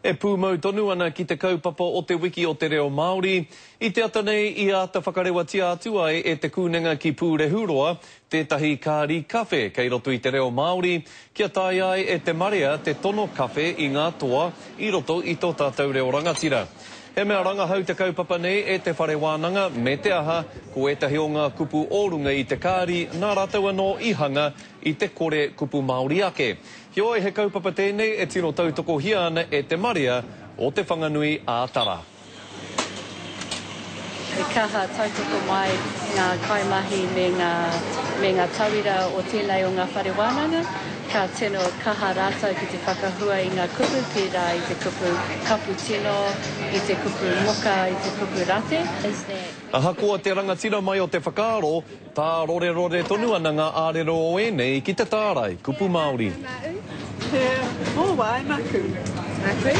E pūmau tonu ana ki te kaupapa o Te Wiki o te Reo Māori, i te ata nei i āta whakarewatia atu ai e Te Kūnenga ki Pūrehuroa tētahi kāri kawhe kei roto i te reo Māori, kia taea ai e te marea te tono kawhe i ngā toa i roto i tō tātou reo rangatira. He mea rangahau te kaupapa nei e te whare wānanga, me te aha, ko ētahi o ngā kupu o runga i te kāri nā rātou anō i hanga i te kore kupu Māori ake. Heoi, he kaupapa tēnei e tino tautokohia ana e te marea o Te Whanganui ā Tara. He kaha tautoko mai ngā kaimahi me ngā, me ngā tauira o tēnei o ngā whare wānanga. Ka tino kaha rātou ki te whakahua i ngā kupu pērā i te kupu kaputino, i te kupu moka, i te kupu rate. Ahakoa te rangatira mai o te whakaaro, Tārorerore tonu ana ngā ārero o ēnei ki te tārai kupu Māori. He mōwai maku. Maku?